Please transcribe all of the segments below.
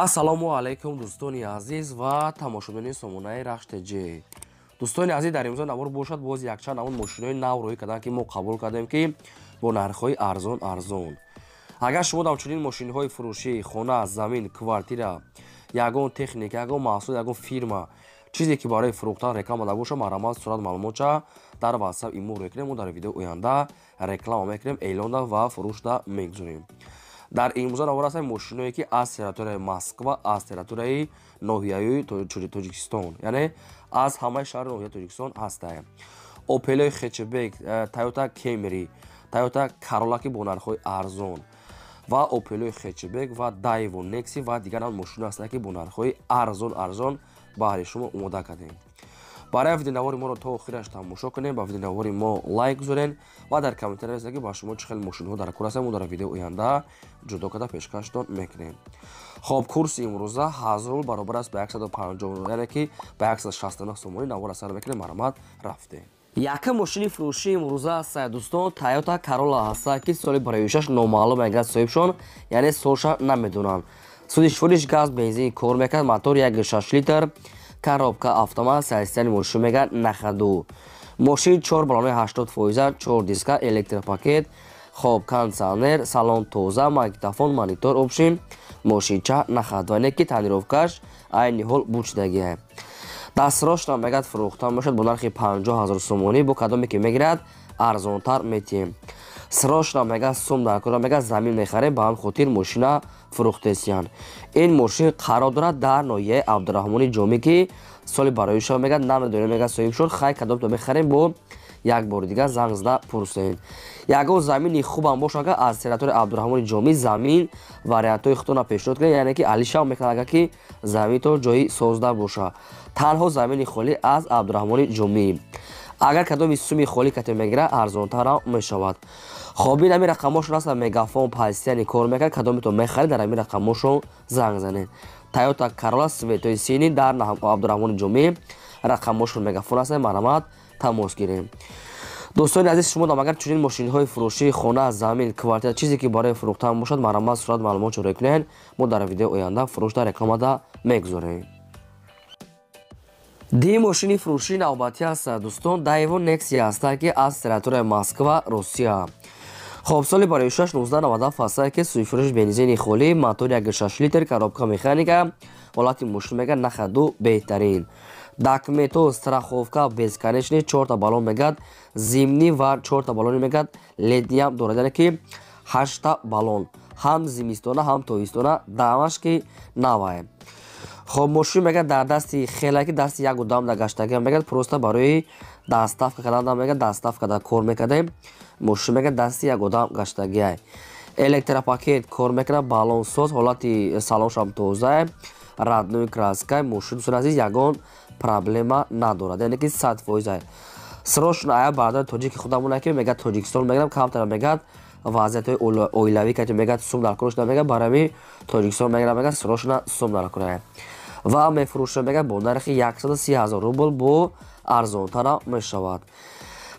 Ассалому алайкум, дӯстони азиз ва тамошобинони сомонаи Рахш ТЖ. Дӯстони азиз, дар имрӯза навор бошад, боз якчанд намуд мошинои нав рӯй карданд, ки мо қабул кардем, ки бо нархҳои арзон арзон. Агар шумо ҳамчунин мошинҳои фурӯшӣ, хона, замин, квартира, ягон техника, ягон маҳсул, ягон фирма, чизе ки барои фурӯхтан реклама да боша, марҳамат, сурат маълумотша дар WhatsApp имо рӯй кунем. Мо дар видеои оянда реклама мекунем, эълонда ва фурӯшда мегузорем. Дар имрӯза навор ҳастанд мошиное, ки аз территорияи Москва, аз территорияи ноҳияи Тоҷикистон, яъне аз ҳамаи шаҳри ноҳияи Тоҷикистон ҳастанд. Опелои хэтчбек, Тойота Кемри, Тойота Карола, ки бо нархҳои арзон, ва Опелои хэтчбек ва Дайво Некси ва дигар ҳам мошино ҳастанд, ки бо нархҳои арзон арзон баҳри шумо омода кардем. Барои видеонавори моро то охираш тамошо кунем, ба видеонавори мо лайк гузорен ва дар комментария нависед, ки ба шумо чӣ хел мошинҳо дар кор ҳастанд. Мо дар видеои оянда ҷудо карда пешкаштон мекунем. Хоб, курси имрӯза 1000 рубл баробар аст ба 150, яъне ки ба 169 сомонӣ. Навор сар мекунем, марҳамат, рафтем. Якум мошини фурӯшии имрӯза ҳастад, дӯстон, Тойота Карола ҳастад, ки соли бароишаш номаълум мегӯяд соҳибшон, яъне солша намедонанд. Сӯзишвориш газ, бензин кор мекард, мотор 1,6 литр, коробка автомат, состояние мошин мегӯяд на ходу. Мошин 4 баллони 80%, 4 диска, электропакет, хоб, кондиционер, салон тоза, магнитофон, монитор, общем, мошинча на ходу, яъне ки тонировкаш айни ҳол бучидагия. Дастрошна мегӯяд фурӯхта мешавад бо нархи 50 000 сомонӣ, бо кадоме ки мегирад, арзонтар метиҳем. Срочно мегӯяд сум дар кора, мегӯяд замин мехарем, ба ҳам хотир мошина фурӯхтесиянд. Ин мошин қарор дорад дар ноҳияи Абдураҳмони Ҷомӣ, ки соли бароиша мегӯяд намедонем, мегӯяд соҳиб шуд. Хай, кадомто мехарем, бо як бори дигар занг зада пурсем. Ягон замини хубам бошад, агар аз территорияи Абдураҳмони Ҷомӣ замин, вариантҳои худтона пешниҳод кунед, яъне ки алишав мекунад, агар ки заминто ҷои созда боша. Танҳо замини холӣ аз Абдураҳмони Ҷомӣ. Агар кадоми суми холӣ кате мегирад, арзонтарам мешавад. Хоб, ин ҳамин рақамошон ҳастанд, мегафон постоянно кор мекунад. Кадомето мехаред, дар ҳамин рақамошон занг занед. Тойота Карола цветои синий дар Абдураҳмони Ҷомӣ, рақамошон мегафон ҳастанд, марҳамат, тамос гирем. Дӯстони азиз, шумо агар чунин мошинҳои фурӯшии хона, замин, квартира, чизе ки барои фурӯхтан бошад, марҳамат, сурат маълумот ҷорӣ кунед. Мо дар видеои оянда фурӯшда рекламада мегузорем. Ди мошини фурӯшии навбатӣ ҳастад, дӯстон, Дайво Некси ҳастад, ки аз территорияи Москва, Русия. Хоб, соли бароишаш 1997 ҳастад, ки сӯзишвориш бензини холӣ, мотор 1,6 литр, коробка механика, ҳолати мошин мегӯяд на ходу, беҳтарин. Документо, страховка бесконечный, чорта баллон мегӯяд зимний ва чорта баллони мегӯяд летний ам дорад, яъне ки ҳашта баллон, ҳам зимистона, ҳам тобистона, дамаш ки навае. Хоб, мошин мегӯяд дар дасти хеле ки дасти як одам да гаштагиам, мегӯяд просто барои доставка кардан, мегӯяд доставка да кор мекардем. Мошин мегӯяд дасти як одам гаштагиай. Электропакет кор мекунад, баллонсоз, ҳолати салоншам тозае, родной краска. Мошин, дӯстони азиз, ягон проблема надорад, яъне ки 100%. Срочно ая бародари тоҷики худамона, ки мегӯяд Тоҷикистон мегӯям, камтара мегӯяд вазъиятҳои оилавӣ кати мегӯяд сум дар кор шуда, мегӯяд барои Тоҷикистон мегӯяд, мегӯяд срочно сум дар кора ва мефурӯша, мегӯяд бо нархи 130 000 рубл, бо арзонтара мешавад.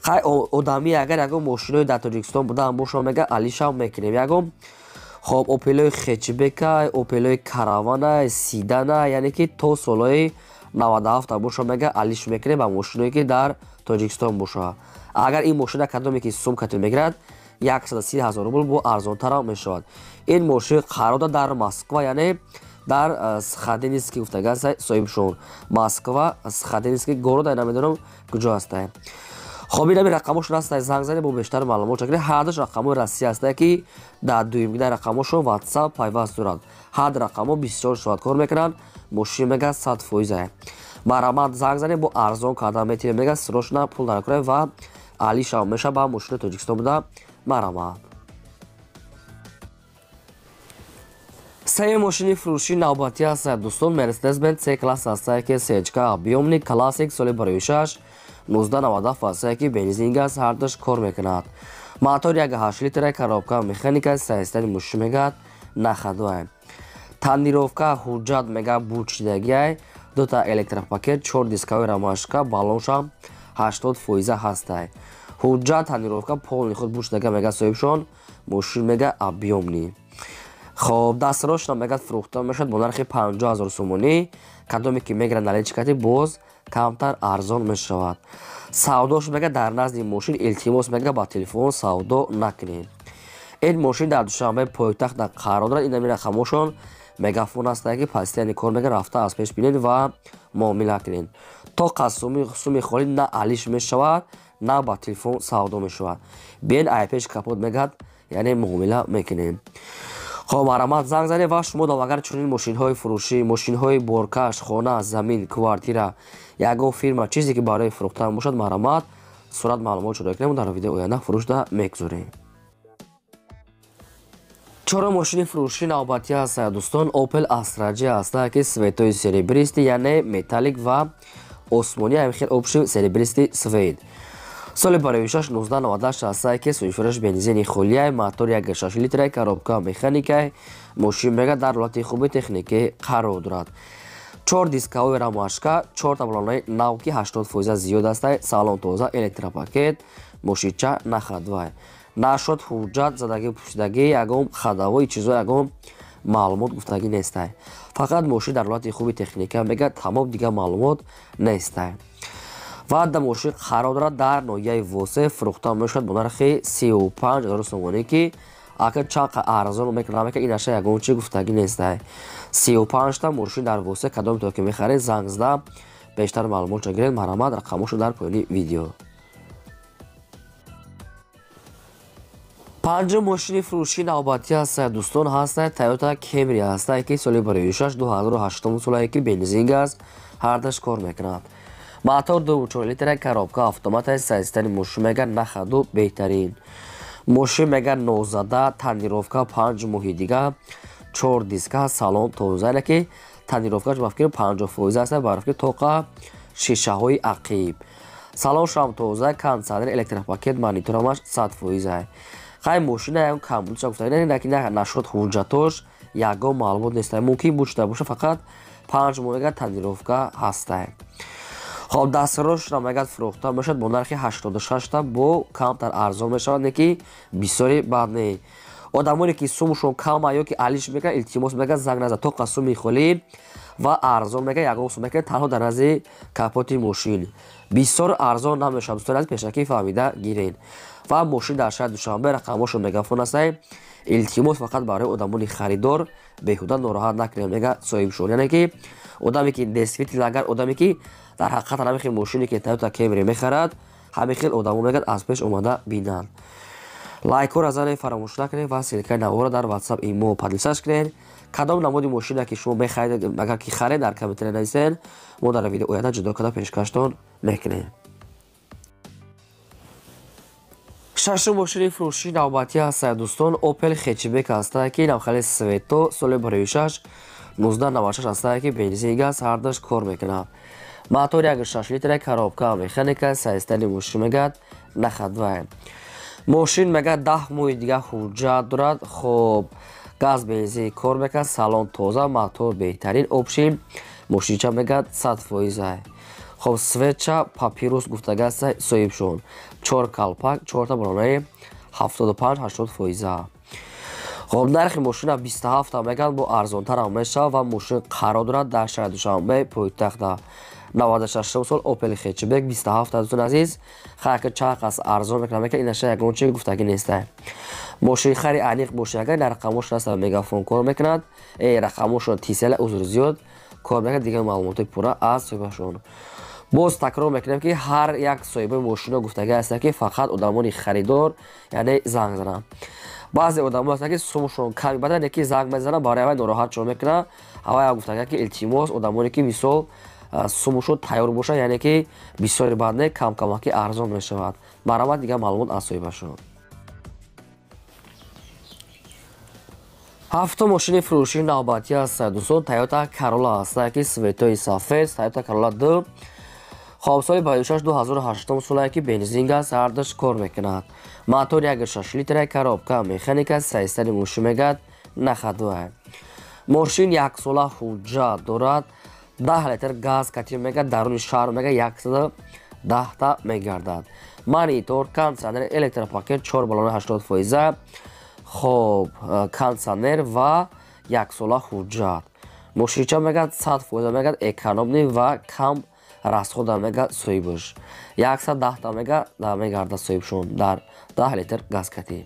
Хай, одамӣ агар ягон мошинои дар Тоҷикистон будаам боша, мегӯяд алишав мекунем ягон. Хоб, Опелои хэтчбека, Опелои Каравана, седана, яъне ки то солҳои 97 боша, мегӯяд алиш мекунем ба мошиное, ки дар Тоҷикистон боша. Агар ин мошина кадоме ки сум кати мегирад, 130 000 рубл, бо арзонтарам мешавад. Ин мошин қарор дорад дар Москва, яъне дар Сахалинский гуфтага соҳибшон, Москва, Сахалинский город, намедонам куҷо ҳастае. Хоб, ин ҳамин рақамошон ҳастае, занг занед, бо бештар маълумот чакунед. Ҳардуш рақамҳои Россия ҳастае, ки дар дуюмгида рақамошон WhatsApp пайваст дорад. Ҳар рақамҳо 24 соат кор мекунанд. Мошин мегӯяд 100%. Марҳамат, занг занед, бо арзон кардан метиҳем, мегӯяд срочно пул дар кора ва алишав мешавад ба мошини Тоҷикистон буда, марҳамат. Сеюм мошини фурӯшии навбатӣ ҳастад, дӯстон, Мерседес-Бенз С класс ҳастае, ки сечка объёмный, классик, соли бароишаш 1997 ҳастае, ки бензин, газ ҳардуш кор мекунад, мотор 1,8 литра, коробка механика, состояние мошин мегӯяд на ходу, тонировка, ҳуҷҷат мегӯяд бучидагиай, дута электропакет, чор дискаи ромашка, баллоншам 80% ҳастай. Ҳуҷҷат, тонировка полный худ бучидага, мегӯяд соҳибшон. Мошин мегӯяд объёмный. Хоб, дастрошна мегӯяд фурӯхта мешавад бо нархи 50 000 сомонӣ. Кадоме ки мегирад наличкати боз камтар арзон мешавад. Савдош мегӯяд дар назди мошин, илтимос мегӯяд ба телефон савдо накунед. Ин мошин дар Душанбе пойтахт қарор дорад. Ин ҳамин рақамошон мегафон ҳастанд, ки пастияни кор мегӯяд рафта аз пеш бинед ва муомила кунед. То қасуми холӣ на алиш мешавад, на ба телефон савдо мешавад. Биен ай пеш капот мегӯяд, яъне муомила мекунем. Хоб, марҳамат занг занед ва шумо агар чунин мошинҳои фурӯшӣ, мошинҳои боркаш, хона, замин, квартира, ягон фирма, чизе ки барои фурӯхтан бошад, марҳамат сурат маълумот ҷудо кунем, дар видеои оянда фурӯшда мегузорем. Чорум мошини фурӯшӣ навбатӣ ҳастанд дӯстон, Opel Astra J ҳастанд, ки светои серебристый, яъне металлик ва осмонӣ, ҳамин хел общий серебристый свет. Соли бароишаш 1998 ҳастанд, ки суифураш бензини холияй, мотор 1.6 литрай, коробка механикай, мошин мега дар ҳолати хуби техникӣ қарор дорад. 4 дискаҳои рамашка, 4 таблонаи нав ки 80% зиёд ҳастанд, салон тоза, электропакет, мошинча нахадвай. Нашод ҳуҷҷат задагӣ пӯшидагӣ, ягон хадавои чизо, ягон маълумот гуфтагӣ нестай. Фақат мошин дар ҳолати хуби техника мега, тамом дигар маълумот нестай. Ва да мошин қарор дорад дар ноҳияи Восе, фурӯхта мешавад бо нархи 35 000 сомонӣ, ки акр чанд арзон мекунад, ин аша ягон чи гуфтагӣ нестай. 35 та мошин дар Восе, кадом то ки мехаред занг зада бештар маълумотро гиред, марҳамат рақамошо дар поёни видео. Панҷум мошини фурӯшии навбатӣ ҳастанд дӯстон, ҳастанд Toyota Camry ҳастанд, ки соли бароишаш 2008 солае, ки бензин газ ҳардаш кор мекунад. Мотор 2.4 литра, коробка автомат, сайстани мошин мега нахаду беҳтарин. Мошин мега нозада, тонировка 5 моҳи дига, 4 диска, салон тоза, ки тонировкаш ба фикри 50% аст, ба фикри тоқа шишаҳои ақиб. Салоншам тоза, кондиционер, электропакет, мониторамаш 100%. Хай мошина ягон камбудша гуфта, нашуд ҳуҷҷатош ягон маълумот нест. Мумкин буд шуда боша, фақат 5 моҳ мега тонировка ҳастай. Хоб, дастрошна мегӯяд фурӯхта мешавад бо нархи 86 та, бо камтар арзон мешавад, не ки бисёри бад не. Одамоне ки сумушон кама ё ки алиш мекунад, илтимос мегӯяд занг назад, тоқа суми холӣ ва арзон мегӯяд ягон сум мекунад танҳо дар назди капоти мошин. Бисёр арзон намешавад, дӯстони азиз, пешакӣ фаҳмида гиред. Ва мошин дар шаҳри Душанбе, рақамошон мегафон ҳастанд. Илтимос фақат барои одамони харидор беҳуда нороҳат накунед, мегӯяд соҳибшон. Яъне ки одаме ки действительно, агар одаме ки дар ҳақиқат ҳамин хел мошине ки Toyota Camry мехарад, ҳамин хел одамо мегӯяд аз пеш омада бинанд. Лайкҳоро занед фаромӯш накунед ва ссилкаи наворро дар WhatsApp имо поделиться кунед. Кадом намуди мошина ки шумо мехаред, агар ки харед, дар комментария нависед, мо дар видео оянда ҷудо карда пешкаштон мекунем. Шашум мошини фурӯшии навбатӣ ҳастанд дӯстон, Opel Hatchback ҳастанд, ки навхали свето, соли бароишаш 1996 ҳастанд, ки бензин газ ҳардаш кор мекунад. Мотор 1.6 литра, коробка механика, сайстани мошин мегӯяд нахадвай. Мошин мегӯяд 10 моҳи дига ҳуҷҷат дорад. Хоб, газ бензин кор мекунад, салон тоза, мотор беҳтарин, общий мошинча мегӯяд 100%. Хоб, светча папирус гуфтагаст соҳибшон. 4 калпак, 4 та балонаи 75-80%. Хоб, нархи мошина 27 мегӯяд, бо арзонтарам мешавад ва мошин қарор дорад дар шаҳри Душанбе пойтахта. 96 сол Opel Hatchback 27 дӯстони азиз, хайр чанд қас арзон мекунад, мекунад инаша ягон чи гуфтагӣ нестай. Мошинхари аниқ бошад, агар дар рақамошон аст мегафон кор мекунад, рақамошон тисела узр зиёд кор мекунад, дигар маълумоти пурра аз соҳибашон. Боз такрор мекунем, ки ҳар як соҳиби мошино гуфтагӣ ҳастанд, ки фақат одамони харидор, яъне занг зананд. Баъзе одамо ҳастанд, ки сумушон кам мебаранд, яке занг мезананд, барои аввал нороҳат шон мекунанд. Аввал гуфтагӣ, ки илтимос одамоне ки мисол сумушон тайёр бошад, яъне ки бисёри бад не, кам-камаки арзон мешавад. Марҳамат дигар маълумот аз соҳибашон. Ҳафтум мошини фурӯшии навбатӣ ҳастанд дӯстон, Toyota Corolla ҳастанд, ки светои сафед, Toyota Corolla 2. Хоб, соли бароишаш 2008 солае, ки бензин газ ҳардаш кор мекунад. Мотор 1.6 литра, коробка механика, сайстани мошин мегӯяд нахадвай. Мошин яксола ҳуҷҷат дорад, 10 литр газ кати мегӯяд, даруни шаҳр мегӯяд 110 та мегардад. Монитор, кондиционер, электропакет, 4 баллони 80%. Хоб, кондиционер ва яксола ҳуҷҷат. Мошинча мегӯяд 100% мегӯяд экономный ва кам расхода мегӯяд соҳибаш. 110 та мегӯяд мегардад соҳибшон дар 10 литр газкатӣ.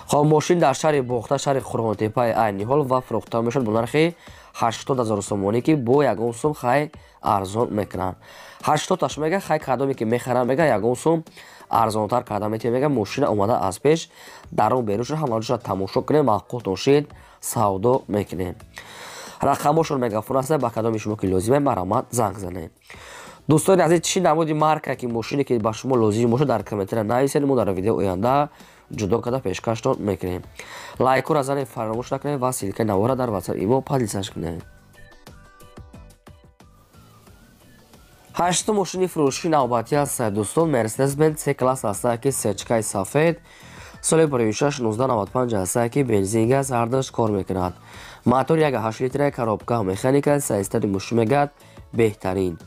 Хоб, мошин дар шаҳри Бохта, шаҳри Қурғонтеппаи айни ҳол ва фурӯхта мешавад бо нархи 80 000 сомонӣ, ки бо ягон сум хай арзон мекунанд. 80-таш мега хай кадоме ки мехаранд, мега ягон сум арзонтар карда метавонем. Мега мошина омада аз пеш дарун берунша ҳамаҷоша тамошо кунем, маъқултон шид, савдо мекунем. Рақамошон мегафон аст, ба кадоми шумо ки лозиме, марҳамат, занг занед. Дӯстони азиз, чӣ намуди марка ки мошине ки ба шумо лозим бошад, дар комментария нависед, мо дар видео оянда ҷудо карда пешкаштон мекунем. Лайкора занед, фаромӯш накунед ва ссылкаи навора дар ватсап имо поделиться кунед. Ҳаштум мошини фурӯшии навбатӣ аст, дӯстон, Мерседес Бенз С класс аст, ки сечкаи сафед, соли 56 1995 аст, ки бензин, газ ҳардуш кор мекунад. Мотор 1,8 литра, коробка механика, состояни мошин мегӯяд беҳтарин.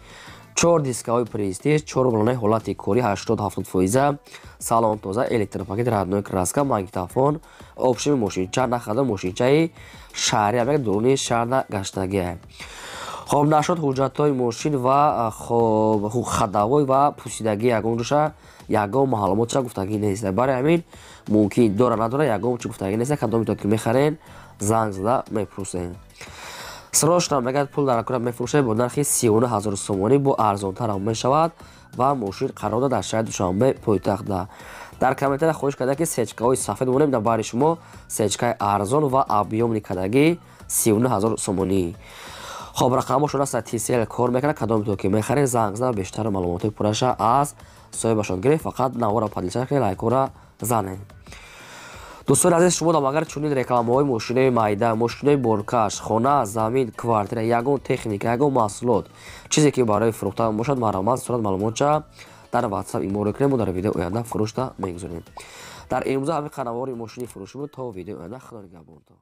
Чор дискаҳои престиж, чор балонаи ҳолати корӣ 80-70%, салон тоза, электропакет, родной краска, магнитофон, общими мошинча нахада, мошинчаи шаҳри мега дуруни шаҳрда гаштагия. Хоб, нашуд ҳуҷҷатҳои мошин ва хоб ходовой ва пусидагӣ ягон ҷоша ягон маълумотша гуфтагӣ нест. Барои ҳамин мумкин дора надора, ягон чи гуфтагӣ нест. Кадомито ки мехарен, занг зада мепурсем. Срочно мегӯяд пул дар акура мефурӯшад бо нархи 39 000 сомонӣ, бо арзонтарам мешавад ва мошин қарор дорад дар шаҳри Душанбе, пойтахтда. Дар комментария хоҳиш карда ки сечкаҳои сафед монем, дар бари шумо сечкаи арзон ва объёмный кардагӣ 39 000 сомонӣ. Хоб, рақамошон аст, TCL кор мекунад. Кадомито ки мехаред, занг зада бештар маълумотҳои пурраша аз соҳибашон гирифт. Фақат навора поделиться кунед, лайкора занед. Дӯстони азиз, шумо дам агар чунин рекламаҳои мошинои майда, мошинои боркаш, хона, замин, квартира, ягон техника, ягон маҳсулот, чизе ки барои фурӯхтан бошад, марҳамат, сурат маълумотча дар ватсап иморо кунем, мо дар видеои оянда фурӯшта мегузорем. Дар имрӯза ҳамин қанавори мошини фурӯшӣ буд. То видеои оянда, худо нигаҳбонтон.